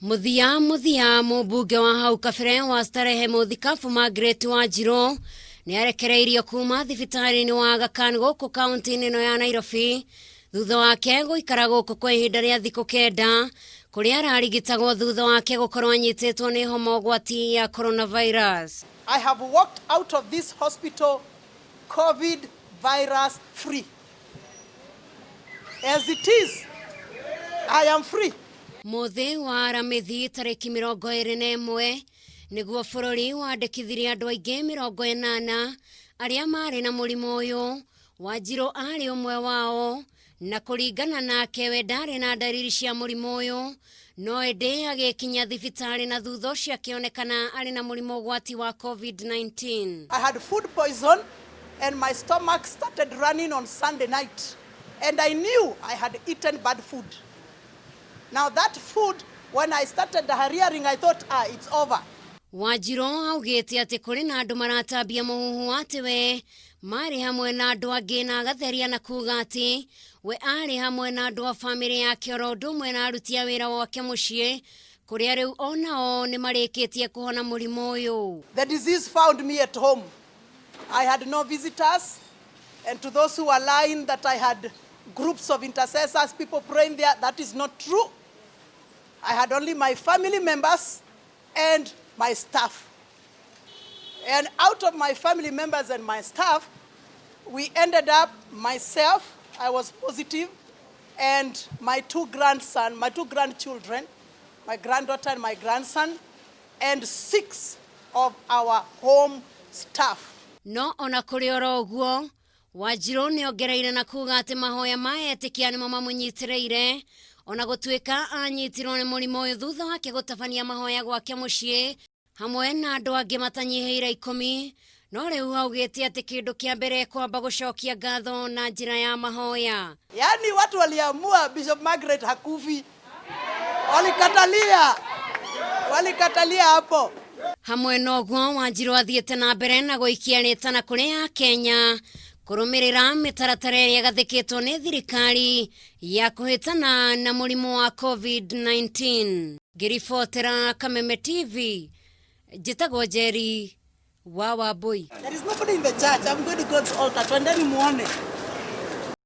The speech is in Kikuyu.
Mũthia mũthia mũmbunge wa hau kabere wa Starehe Mũthikabu Margaret Wanjirũ nĩ arekereirio kuma thibitarĩ-inĩ wa Aga Khan gũkũ kaunti-inĩ ĩno ya Nairobi thutha wake gũikara gũkũ kwa ihinda rĩa thikũ kenda kũrĩa ararigitagwo thutha wake gũkorwo anyitĩtwo nĩ homa ũgwati ya coronavirus. I have walked out of this hospital COVID virus free. As it is, I am free. Mũthĩ wa Aramithi tarĩki 21 nĩguo bũrũri wandĩkithirie andũ aingĩ 80 arĩa marĩ na mũrimũ ũyũ. Wanjirũ arĩ ũmwe wao na kũringana nake we ndarĩ na ndariri cia mũrimũ ũyũ no ĩndĩ agĩkinya thibitarĩ na thutha ũcio akĩonekana arĩ na mũrimũ ũgwati wa COVID-19. I had food poison and my stomach started running on Sunday night. And I knew I had eaten bad food. Now that food, when I started diarrheaing, I thought, ah, it's over. Wanjirũ augĩte atĩ kũrĩ na andũ maratambia mũhuhu atĩ we marĩ hamwe na andũ angĩ na agatheria na kuga atĩ we arĩ hamwe na andũ a bamĩrĩ yake oro ũndũ ũmwe na aruti a wĩra wake mũciĩ kũrĩa rĩu onao nĩ marĩkĩtie kũhona mũrimũ ũyũ. The disease found me at home. I had no visitors. And to those who are lying that I had groups of intercessors, people praying there, that is not true. I had only my family members and my staff. And out of my family members and my staff, we ended up, myself, I was positive, and my two grandson, my two grandchildren, my granddaughter and my grandson, and six of our home staff. No ona kũrĩ oro ũguo Wanjirũ nĩ ongereire na kuga atĩ mahoya ma etĩkia nĩmo mamũnyitĩrĩire ona gũtuĩka anyitirwo nĩ mũrimũ ũyũ thutha wake gũtabania mahoya gwake mũciĩ hamwe na andũ angĩ matanyihĩire ikũmi no rĩu augĩte atĩ kĩndũ kĩa mbere kwamba gũcokia ngatho na njĩra ya mahoya. Yaani watu waliamua Bishop Margaret hakufi, walikatalia, walikatalia hapo. Hamwe na ũguo Wanjirũ athiĩte na mbere na gũikia rĩtana kũrĩ Akenya kũrũmĩrĩra mĩtaratara ĩrĩa ĩgathĩkĩtwo nĩ thirikari ya kũhĩtana na mũrimũ wa COVID-19. Ngĩribotera Kameme TV njĩtagwo Njeri wa Wambui. There is nobody in the church. I'm going to God's altar. Twendeni muone.